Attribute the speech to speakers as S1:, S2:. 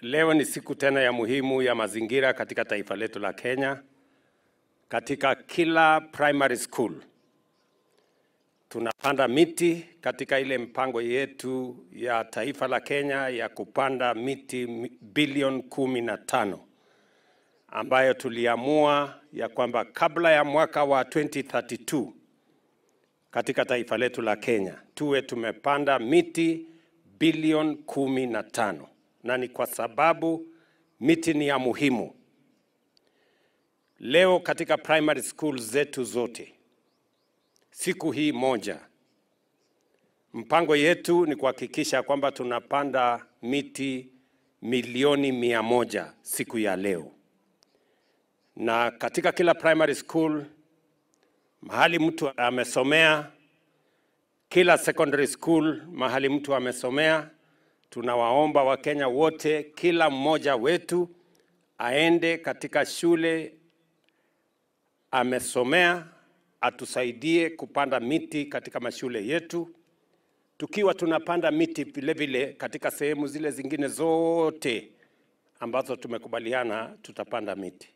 S1: Leo ni siku tena ya muhimu ya mazingira katika taifa letu la Kenya. Katika kila primary school tunapanda miti katika ile mpango yetu ya taifa la Kenya ya kupanda miti bilioni 15 ambayo tuliamua ya kwamba kabla ya mwaka wa 2032 katika taifa letu la Kenya tuwe tumepanda miti bilioni 15, na ni kwa sababu miti ni ya muhimu. Leo katika primary school zetu zote, siku hii moja, mpango yetu ni kuhakikisha kwamba tunapanda miti milioni 100 siku ya leo. Na katika kila primary school, mahali mtu amesomea, kila secondary school mahali mtu amesomea, tunawaomba Wakenya wote, kila mmoja wetu aende katika shule amesomea, atusaidie kupanda miti katika mashule yetu, tukiwa tunapanda miti vile vile katika sehemu zile zingine zote ambazo tumekubaliana tutapanda miti.